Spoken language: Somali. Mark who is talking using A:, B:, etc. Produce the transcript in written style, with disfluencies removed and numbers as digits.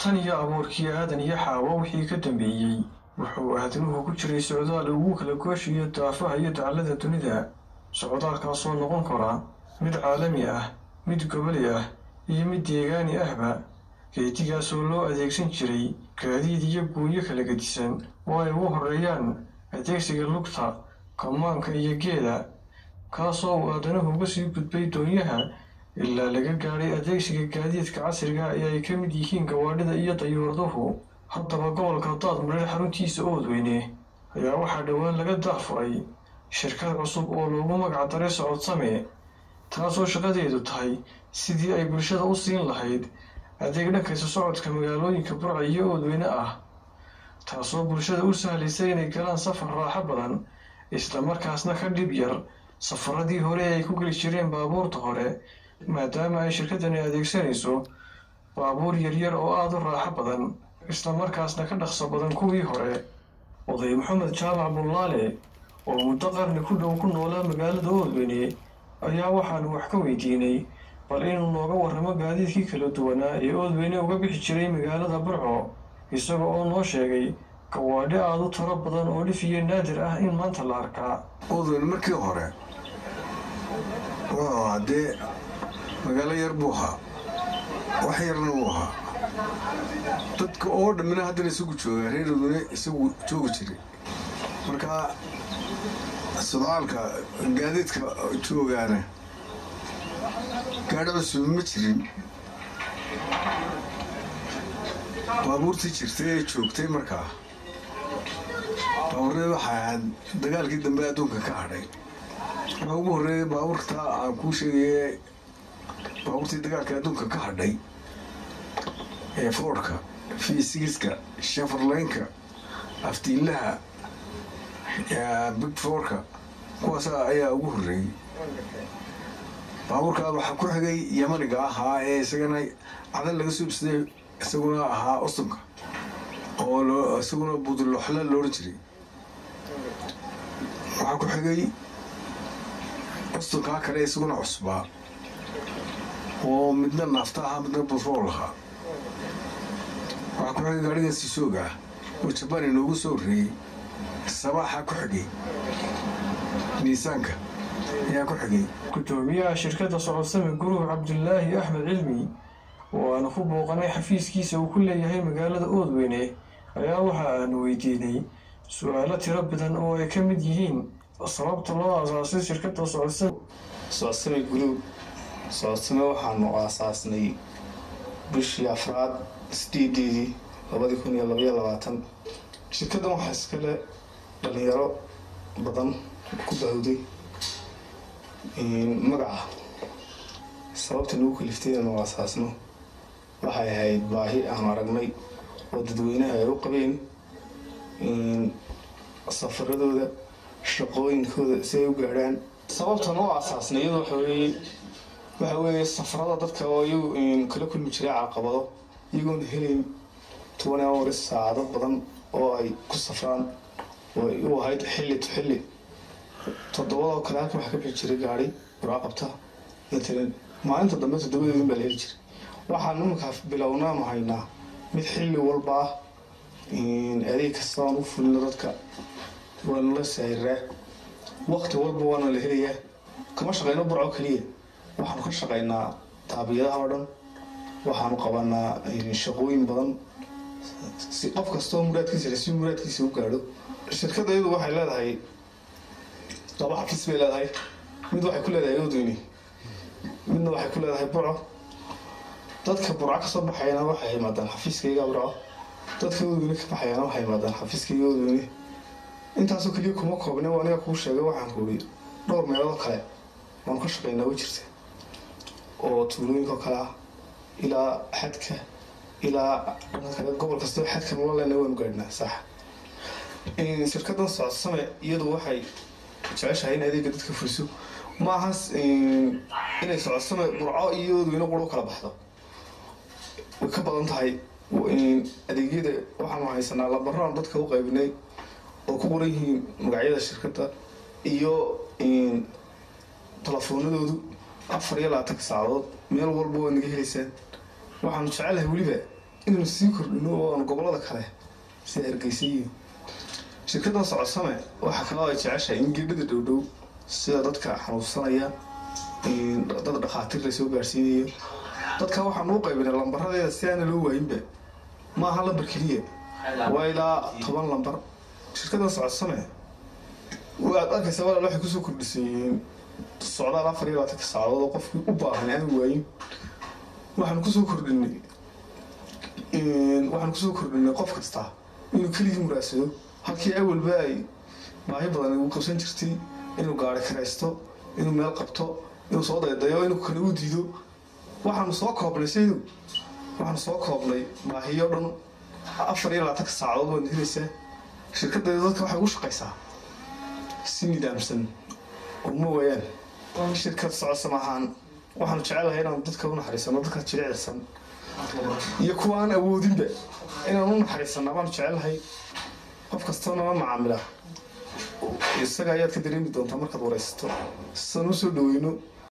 A: Tan iyo abuurkii Aadan iyo Xaawo wixii ka dambeeyey, wuxuu aadanuhu ku jiray socdaal ugu kala gooshayo daafaha iyo dacallada dunida, socdaalkaasoo noqon kara mid caalami ah, mid goboli ah iyo mid deegaani ahba. Geedigaasoo loo adeegsan jiray gaadiid iyo guunyo kala gedisan oo ay ugu horreeyaan adeegsiga lugta, kamaanka iyo geeda, kaasoo uu aadanuhu uga sii gudbay doonyaha ilaa laga gaadhay adeegsiga gaadiidka casriga ee ay ka mid yihiin gawaadhida iyo dayuuraduhu. Haddaba gobolka Daadmareer xaruntiisa Oodweyne ayaa waxaa dhowaan laga daahfuray shirkad cusub oo loogu magac daray Socodsame, taasoo shaqadeedu tahay sidii ay bulshada u siin lahayd adeeg dhanka isu socodka magaalooyinka Burco iyo Oodweyne ah, taasoo bulshada u sahlaysa inay galaan safar raaxo badan, isla markaasna ka dhib yar safaradii hore ee ay ku geli jireen baabuurta hore, maadaama ay shirkaddani adeegsanayso baabuur yaryar oo aada u raaxo badan, isla markaasna ka dhaqso badan kuwii hore. Oday Maxamed Jaamac Bullaale oo muddo qarni ku dhow ku noolaa magaalada Oodweyne ayaa waxaanu wax ka weydiinay bal inuu nooga warramo gaadiidkii kala duwanaa ee Oodweyne uga bixi jiray magaalada Burco, isaga oo noo sheegay gawaadhi aada u tiro badan oo dhif iyo naadir ah in maanta la arkaa.
B: Oodweyne markii hore wuxuu ahaa dee magaalo yar buu ahaa, wax yarna wuu ahaa, dadka oo dhammina haddana isagu joogaa, reer Oodweyne isagu joogi jiray. Marka sodcaalka gaadiidka joogaana gaadhi cusub ma jirin, baabuurtii jirtay ee joogtay markaa baabuurada waxay ahayd dagaalkii dambe adduunka ka hadhay. Waxaa ugu horreeyay baabuurta aan kuu sheegaye, baabuurtii dagaalka adduunka ka hadhay ee Foorka, V6-ka, Shafarlaynka, aftiinlaha, Big Fourka, kuwaas ayaa ugu horreeyey. Baabuurka waxaa ku xigay Yamaniga ahaa ee isagana Cadan laga soo ibsaday, isaguna ahaa Ostonka oo isaguna Budulooxla la odhan jiray. Waxaa ku xigay Ostonkaa kale, isaguna cusbaa oo midna naafta ahaa, midna butrool ahaa. Waxaa ku xigay gaarigan Sisooga ah oo Jabaan inoogu soo horreeyey. Sabaaxaa ku xigay, Niisaanka ayaa ku xigay.
A: Gudoomiyaha shirkadda Socodsame Group, Cabdulaahi Axmed Cilmi, oo aanu ku booqanay xafiiskiisa uu ku leeyahay magaalada Oodweyne, ayaa waxa aanu weydiinay su-aalo tiro badan oo ay ka mid yihiin sababta loo aasaasay shirkadda Socodsame.
C: Socodsame Group, Socodsame waxaanu aasaasnay bishii afraad 8-deedii 2022. Shirkaddan waxaa iskale dhalinyaro badan ku bahowday magaca. Sababta nagu kaliftay inaanu aasaasno waxay ahayd baahi aanu aragnay oo dadweynaha ay u qabeen safaradooda, shaqooyinkooda si ay u gaadhaan. Sababtan u aasaasnay iyadu waxa weeye safarada dadka oo iyagu kala kulmi jiray caqabado, iyagoon helayn 20 hours, saacado badan oo ay ku safraan, oo ay u ahayd xilli to xilli. 7-doo kale halkan waxaa ka bixi jiray gaari Burco qabta matalan, maalinta dambe 7-deedin baa la heli jiray. Waxaan iminka bilownaanu haynaa mid xilli walba ah. Adeeg kasta aan u fulino dadka waanu la saahiraa, waqti walba waana la helayaa. Kama shaqeyno Burco keliya, waxaanu ka shaqeynaa taabiyadaha oo dhan. Waxaanu qabanaa shaqooyin badan si qof kastoo muraadkiisa si muraadkiisa u gaadho. Shirkadda iyadu waxay leedahay laba xafiis bay leedahay: mid waxay ku leedahay Oodweyne, midna waxay ku leedahay Burco. Dadka Burco kasoo baxayana waxay yimaadaan xafiiskayga Burco, dadka Oodweyne ka baxayana waxay yimaadaan xafiiskayga Oodweyne. Intaasoo keliya kuma koobne, waa aniga kuu sheegay, waxaan ku uri dhowr meelood kale waanu ka shaqeynaa way jirta oo tuulooyinka kale ah, ilaa xadka, ilaa dhanka kale, gobol kastoo xadka nula lena waanu gaadhnaa. Sax, shirkaddan Socodsame iyadu waxay jeceshahay in adeega dadka fuliso. Ma aha inay Socodsame Burco iyo Oodweyne quro kala baxdo, way ka badan tahay adeegyada. Waxaanu haysanaa lambarro aan dadka u qaybinay oo ku qoran yihiin magacyada shirkadda iyo telefoonadoodu. 24-ka saacadood meel walba waad naga helaysaan. Waxaanu jecelahay weliba Inaynu sii kordhino oo aanu gobolada kale sida Hargeysa iyo shirkaddan Socodsame waxaa kaloo ay jeceshahay in geedhada dhowdhow, sida dadka xanuunsanaya, dad dhakhaatiir lasoo gaarsiinayo. Dadka waxaan u qaybinay lambaradeeda si aana loo waayinba. Ma aha lambar keliya, waa ilaa 10 lambar. Shirkaddan Socodsame waad arkaysaa, walaal, waxay kusoo kordhisay socdaal 24-ka saacadood oo qofkii u baahan aan waayin. Waxaan kusoo kordhinay qof kasta inuu keligii muraasado, halkii awalba ay baahi badan ugu qabsan jirtay inuu gaari karaysto, inuu meel qabto, inuu soo daydayo, inuu kale u diido. Waxaanu soo koobnay saydu, waxaanu soo koobnay baahiyo dhan. 24-ka saacadood waad helaysaa. Shirkaddeeda dadka waxay ugu shaqaysaa si nidaamsan uma waayaan. Shirkad Socodsam ahaan waxaanu jecelahay inaanu dadka u naxariisano, dadka jilicsan iyo kuwa aan awoodinba inaan u naxariisana baanu jecelahay. Qof kastoo nala macaamila isaga ayaad ka dareemi doontaa markaad waraysato sidaan usoo dhaweyno.